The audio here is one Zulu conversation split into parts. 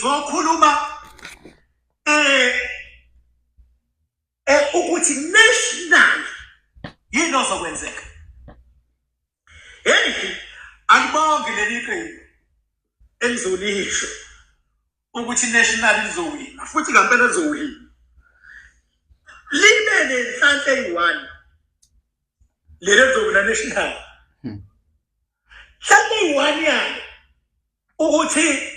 Ngizokhuluma ukuthi national yini ozokwenzeka. Hey, alibonge leli qembu elizolisho ukuthi national lizowina, futhi ngempela lizowina, libe nenhlanhla eyi-one leli elizowina national. Hlanhla eyi-one yalo ukuthi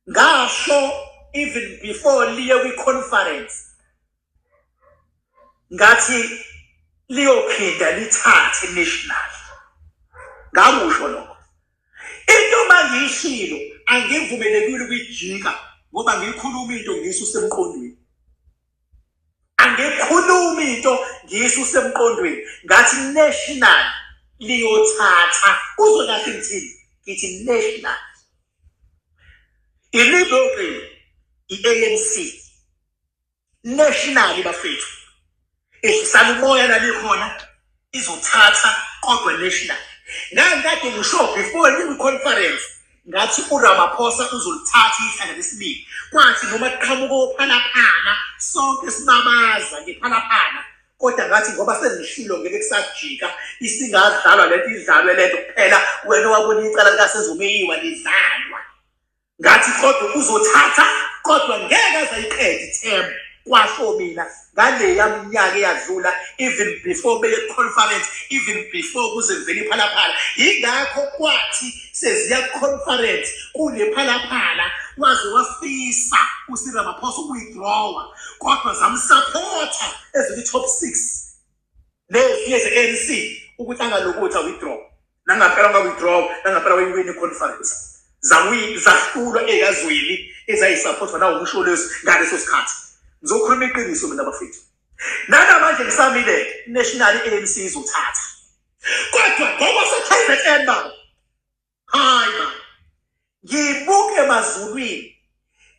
ngasho even before liye kwi-conference, ngathi liyophinda lithathe national. Ngakusho lokho. Into mangiyishilo angivumelekile ukuyijika, ngoba ngiyikhuluma into ngiyisuse emqondweni. Angikhulumi into ngiyisuse emqondweni. Ngathi national liyothatha. Uzwe kahle ngithini? Ngithi national. Iliphi oqembu? I-ANC. National, bafethu, ehlisana umoya nalikhona izothatha, kodwa national ngangikade ngisho before kwi-conference, ngathi uRamaphosa uzolithatha ihlanga lesibili. Kwathi noma kuqhamuka oPhalaphala, sonke sibabaza ngePhalaphala, kodwa ngathi ngoba sengishilo ngeke kusajika. Isingadlalwa lento, idlalwe lento kuphela. Wena owabona icala likaSenzo Meyiwa lidlalwa, ngathi kodwa uzothatha, kodwa ngeke aze ayiqede i-term. Kwasho mina ngaleya minyaka eyadlula, even before beye conference, even before kuze kuvele iPhalaphala. Yingakho kwathi seziya conference kunePhalaphala, waze wafisa uCyril Ramaphosa ukuwithdrawa, kodwa zamsupporta ezikwi-top six nezinye ze-ANC ukuthi angalokuthi a-withdraw. Nangampela nga-withdraw, nangampela wayiwina i-conference. Zahlulwa eyazweli ezayisupportwa nawuMsholozi ngaleso sikhathi. Ngizokhuluma iqiniso mina, bafethu, nanamanje ngisamile, national i-ANC izothatha, kodwa ngokwase-KZN, baba, hayi baba, ngibuke emazulwini,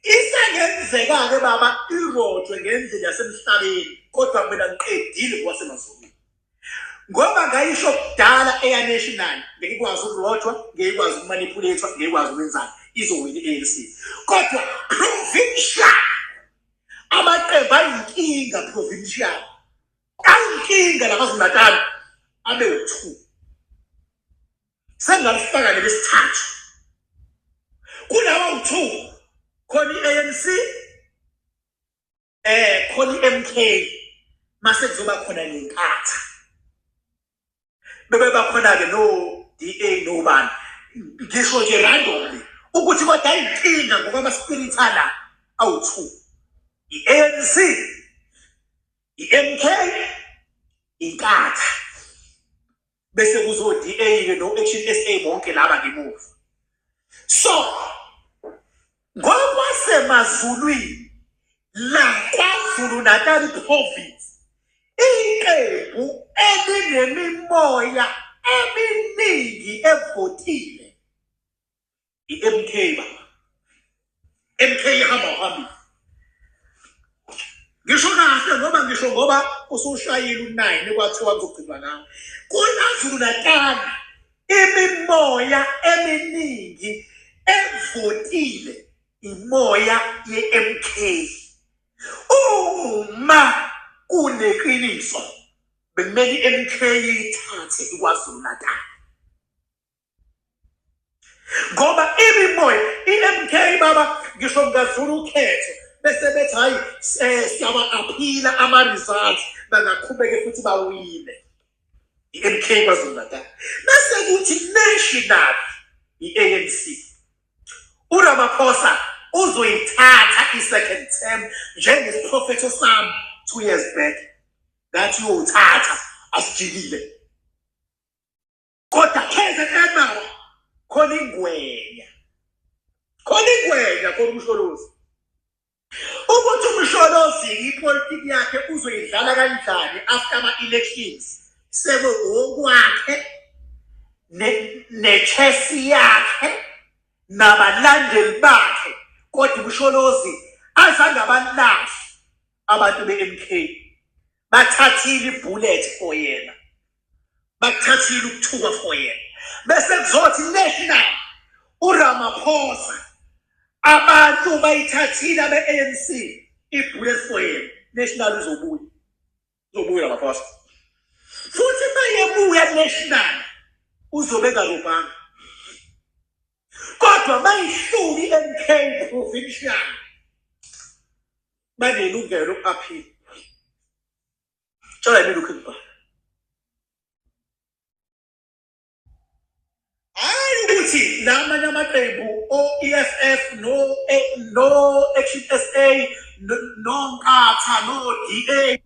isengenzeka-ke baba irojwe ngendlela yasemhlabeni, kodwa mina ngiqedile ngokwasemazulwini, ngoba ngayisho kudala eya-national ngeke ikwazi ukurojwa, ngeke ikwazi ukumanipulethwa, ngeke ikwazi ukwenzani, izowina i-ANC. Kodwa provincial, amaqembu ayinkinga provincial, ayinkinga la KwaZulu-Natal abe u-two, sengalifaka nelesithathu kulawa u-two. Khona i-ANC, khona i-MK, mase kuzoba khona neNkatha, bebe bakhona-ke no-DA nobani. Ngisho nje randomly ukuthi kodwa ayinkinga ngokwama-spirit ala awu-two: i-ANC, i-MK, iNkatha, bese kuzo-DA-ke no-Action SA, bonke laba ngemuva. So ngokwasemazulwini la KwaZulu Natal province, iqembu elinemimoya eminingi evotile i-MK, baba. MK ihamba phambili. Ngisho kahle ngoba ngisho ngoba usushayile u-9, kwathiwa kuzogcinwa ngawo. KwaZulu Natal imimoya eminingi evotile imoya ye-MK. Uma kuneqiniso, bekumele i-MK ithathe iKwaZulu Natal, ngoba imimoya i-MK, baba, ngisho kungadlula ukhetho bese bethi hayi, siyaba-appeala ama-results, bangaqhubeke futhi bawine i-MK KwaZulu Natal. Bese kuthi national i-ANC. URamaphosa uzoyithatha i-second term njengesiprofetho sami 2 years back, ngathi uyowuthatha, asijikile. Kodwa KZN mara khona ingwenya, khona ingwenya, khona uMsholozi. Ukuthi uMsholozi ipolitiki yakhe uzoyidlala kanjani after ama-elections, sebe okwakhe ne-chess yakhe nabalandeli bakhe. Kodwa uMsholozi azange abalahli abantu be-MK, bathathile i-bullet for yena, bakuthathile ukuthuka for yena. Bese kuzothi national uRamaphosa. Abantu bayithathile abe-ANC i-bullet for yena national uzobuya uzobuya Ramaphosa futhi mayebuya national uzobe engarobhanga kodwa bayihluli i-MK provincial banelungelo loku-aphila tshela yimi lokhu engibhala Hayi ukuthi lamanye amaqembu o-EFF no no Action SA no Nkatha no DA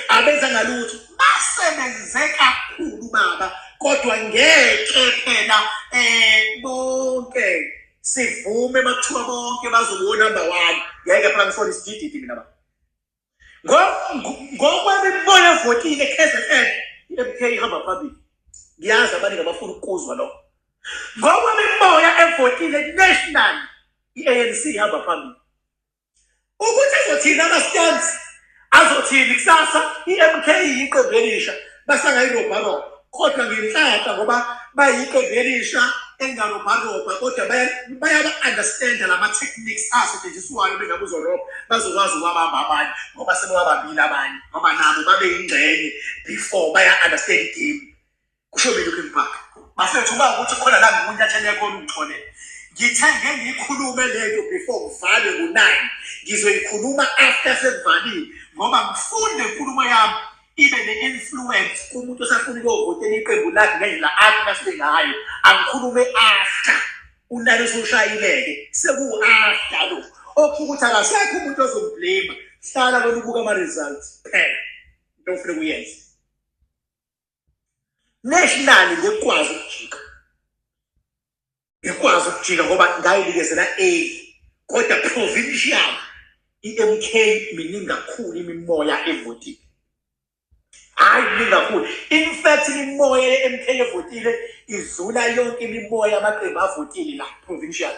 abenza ngalutho basebenze kakhulu baba kodwa ngeke phela eh bonke sivume makuthiwa bonke bazoba number 1 ngeke phela ngisona isidididi mina baba Ngokwemibono evotile KZN, i-MK ihamba phambili. Ngiyazi abaningi abafuna ukuzwa lokho. Ngokwemimoya evotile national, i-ANC ihamba phambili. Ukuthi azothini ama-stands, azothini kusasa, i-MK iyiqembu elisha, basangayirobharoba. Kodwa ngenhlanhla ngoba bayiqembu elisha elingarobharobha kodwa bayaba-understanda lama-techniques asetshenziswayo bengabe uzorobha bazokwazi ukuwabamba abanye ngoba sebewabambile abanye ngoba nabo babe yingxenye before baya-understand igame kusho mina uKing Park bafethu uba ukuthi khona la ngikunyathele khona ungithole ngithe ngeke ngiyikhulume lento before kuvalwe ngo-9 ngizoyikhuluma after sekuvaliwe ngoba ngifunde inkulumo yami ibe ne-influence kumuntu osafuna ukuyovotela iqembu lakhe ngendlela akhe nasuke ngayo angikhulume after unalo usushayile-ke sekuwu-after lo okusho ukuthi akasekho umuntu ozomblame hlala wena ubuka ama-results phela into ofuneka uyenze nationally ngekwazi ukujika ngikwazi ukujika ngoba ngayinikezela A kodwa provincial i-MK miningi kakhulu imimoya evotile hayi miningi kakhulu in fact imimoya ye-MK evotile izula yonke imimoya yamaqembu avotile la provincial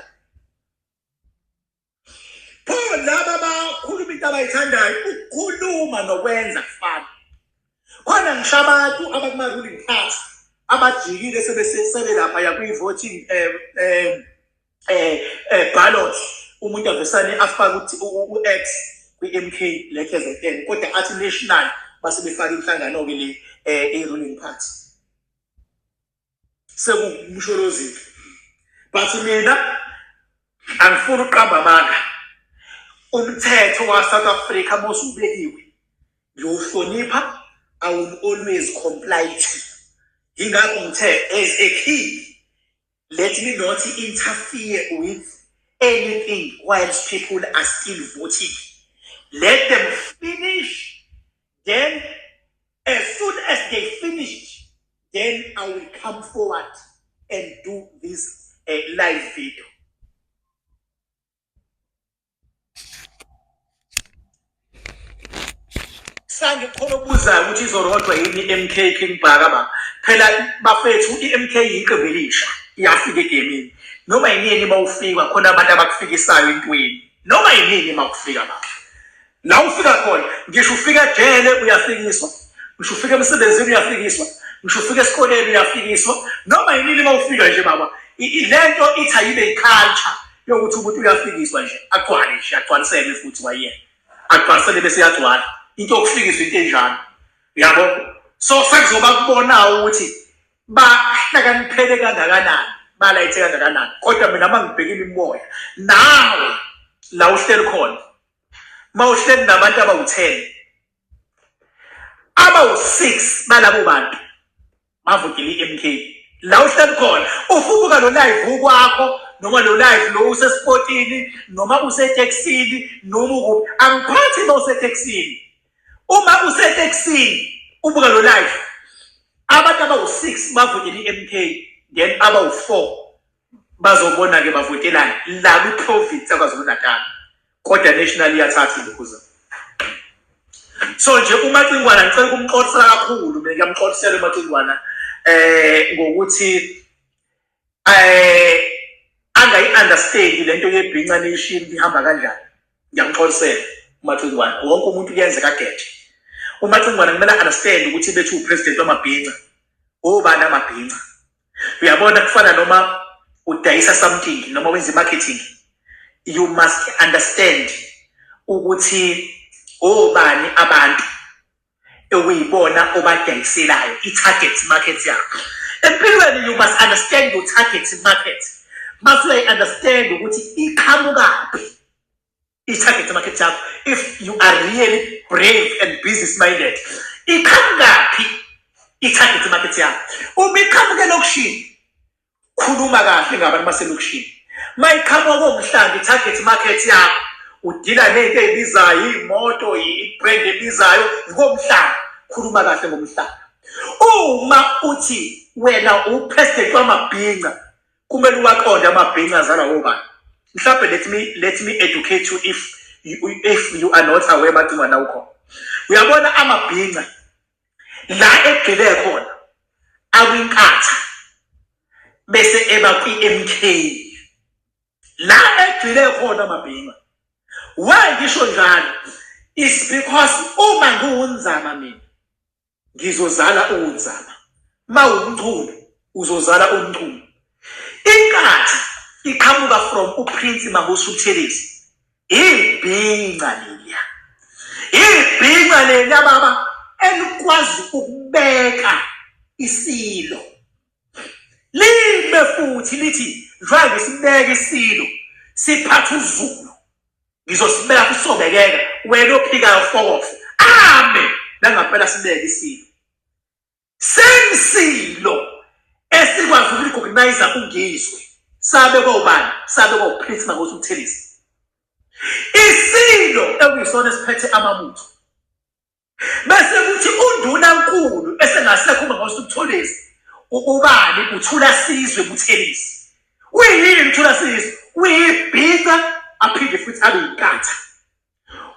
Pho laba bakhuluma into abayithandayo ukukhuluma nokwenza kufana. Khona ngisho abantu abakuma-ruling party abajikile sebelapha ya kwi-voting ballot umuntu avesane afake u-X kwi-MK le KZN kodwa athi national base befaka inhlangano-ke le i-ruling party. Sekuwumsholozike but mina angifuni ukuqamba amanga umthetho wa South Africa mosubekiwe ngiyowuhlonipha I will always comply to ingakho ngithe as a king let me not interfere with anything whilst people are still voting let them finish then as soon as they finished then I will come forward and do this live video. Sange khona obuzayo ukuthi izorodwa yini i-MK King Bhaka ba. Phela bafethu i-MK yiqembu elisha iyafika egemini. Noma yinini uma ufika khona abantu abakufikisayo entweni. Noma yinini uma kufika ba. La ufika khona ngisho ufika ejele uyafikiswa, ngisho ufika emsebenzini uyafikiswa, ngisho ufika esikoleni uyafikiswa, noma yinini uma ufika nje baba. Lento ithi ayibe i-culture yokuthi umuntu uyafikiswa nje agcwale nje agcwaliselwe futhi kwayena agcwalisele bese yagcwala into yokufikiswa into enjalo uyabo so sekuzoba kubona ukuthi bahlakaniphele kangakanani balayithe kangakanani kodwa mina uma ngibheka imimoya nawe la uhleli khona uma uhleli nabantu abawu-10 abawu-6 balabo bantu bavotele i-MK la uhleli khona ufubuka lo live ukwakho noma lo live lo usesipotini noma usetekisini noma ukuphi angiphathi uma usetekisini uma usetekisini ubuka lo live abantu abawu-6 bavotele i-MK then abawu-4 bazobona-ke bavotelani la kwi-province yaKwaZulu-Natal kodwa national iyathatha ilokhuza so nje uMacingwana ngicela ukumxoxela kakhulu mina ngiyamxoxela uMacingwana eh ngokuthi eh angayi-understand lento yebhinca nation ihamba kanjani ngiyamxolisela uMacingwana wonke umuntu kuyenzeka ageje uMacingwana kumele understand ukuthi bethu upresident wamabhinca obani amabhinca. Uyabona, kufana noma udayisa something noma wenza marketing, you must understand ukuthi obani abantu ekuyibona obadayiselayo, i-target market yakho. Empilweni you must understand your target market. Mase uyayi-understand ukuthi iqhamukaphi i-target market yakho, if you are really brave and business minded, iqhamukaphi i-target market yakho. Uma iqhamuke elokishini, khuluma kahle ngabantu baselokishini. Uma iqhamuka komhlanga i-target market yakho, udila ney'nto ey'bizayo, iy'moto, i-brand ebizayo ngomhlanga, khuluma kahle ngomhlanga. Uma uthi wena upresident wamabhinca, kumele uwaqonde amabhinca azalwa obani. Mhlawumbe let me educate you if you are not aware. Macingwana ukhona, uyabona, amabhinca la egxile khona akwiNkatha, bese eba kwi-MK la egxile khona amabhinca. Why ngisho njalo is because uma ngiwuNzama, mina ngizozala uNzama, mawumchunu uzozala umchunu. Inkatha iqhamuka from uPrince Mangosuthu Buthelezi. Ibhinca leliya, ibhinca leliya baba elikwazi ukubeka isilo, lime futhi lithi njengoba ngisibeka isilo siphatha uZulu, ngizosibeka futhi sobekeka, wena ophikayo fokofu ame nangampela sibeke isilo. Same silo esikwazi ukurecognize uNgizwe sabekwa ubani? Sabekwa uPrince Mangosuthu Buthelezi. Isilo ekuyisona esiphethe amabutho, bese kuthi undunankulu esengasekho uMangosuthu Buthelezi, ubani? Uthula Sizwe Buthelezi. Uyini uthula Sizwe? Uyibhinca, aphinde futhi abe yinkatha.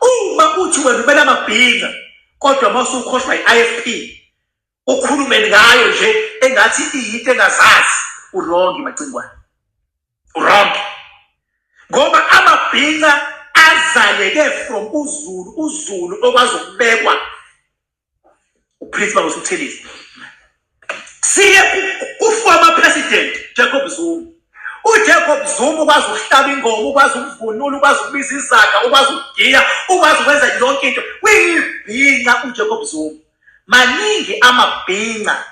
Uma uthi wena umele amabhinca, kodwa uma usukhohlwa i-IFP, ukhulume ngayo nje engathi iyinto engazazi, uwrong Macingwane, uwrong, ngoba amabhinca azaleke from uZulu, uZulu okwazi ukubekwa uPrince Mangosuthu Buthelezi. Siye ku-former president Jacob Zuma. UJacob Zuma ukwazi ukuhlaba ingoma, ukwazi ukuvunula, ukwazi ukubiza izaga, ukwazi ukugiya, ukwazi ukwenza yonke into. Uyibhinca uJacob Zuma. Maningi amabhinca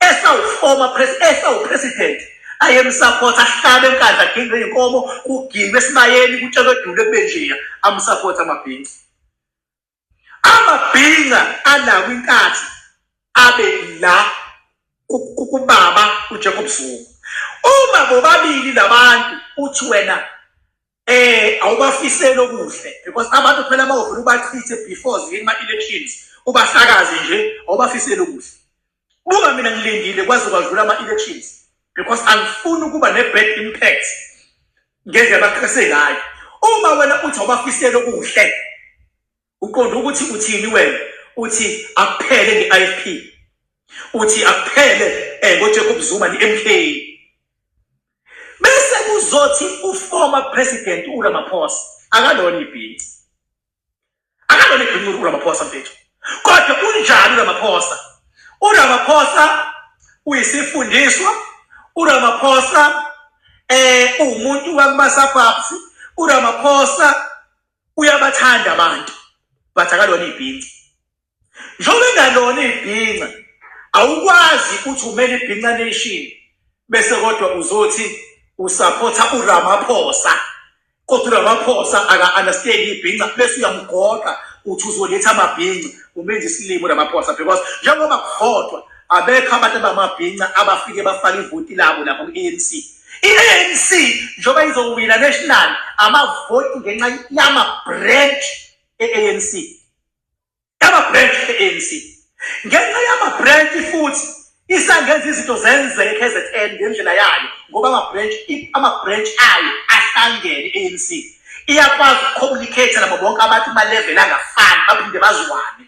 esawu-former esawu-president ayemsupport, ahlabe eNkandla, aginqe iy'nkomo, kugingwe esibayeni, kutshelwe edule, kube njeya, amsupport amabhinca. Amabhinca ala kwinkathi abe la kubaba uJacob Zuma. Uma bobabili labantu uthi wena awubafiseli okuhle, because abantu phela mawuvela ubachithe before zingena ama-elections, ubahlakaze nje, awubafiseli okuhle. Buka mina, ngilindile kwaze kwadlula ama-elections because angifuni ukuba ne-bad impact ngendlela abaqhese ngayo. Uma wena uthi awubafiseli okuhle, uqonda ukuthi uthini wena? Uthi akuphele nge-IFP, uthi akuphele ngoJacob Zuma ne-MK. Bese kuzothi uformer president uRamaphosa akalona ibhinca, akalona ibhinca uRamaphosa mfethu. Kodwa unjani uRamaphosa? URamaphosa uyisifundiswa. URamaphosa uwumuntu wakumasabhabs. URamaphosa uyabathanda abantu, but akalona ibhinca. Njengoba engalona ibhinca, awukwazi ukuthi umele ibhinca nation bese kodwa uzothi usupport uRamaphosa, kodwa uRamaphosa aka-understand ibhinca, bese uyamgoqa uthi uzoletha amabhinca. Umenza isilimo uRamaphosa, because njengoba kuvotwa abekho abantu abamabhinca abafike bafake ivoti labo lapho ku-ANC. I-ANC njengoba izowina national, amavoti ngenxa yama-branch e-ANC, yama-branch e-ANC, ngenxa yama-branch futhi isangenza izinto zenzeke KZN ngendlela yayo, ngoba ama-branch ayo ahlangene. I-ANC iyakwazi ukucommunicate nabo bonke abantu kuma-level angafani, baphinde bazwane.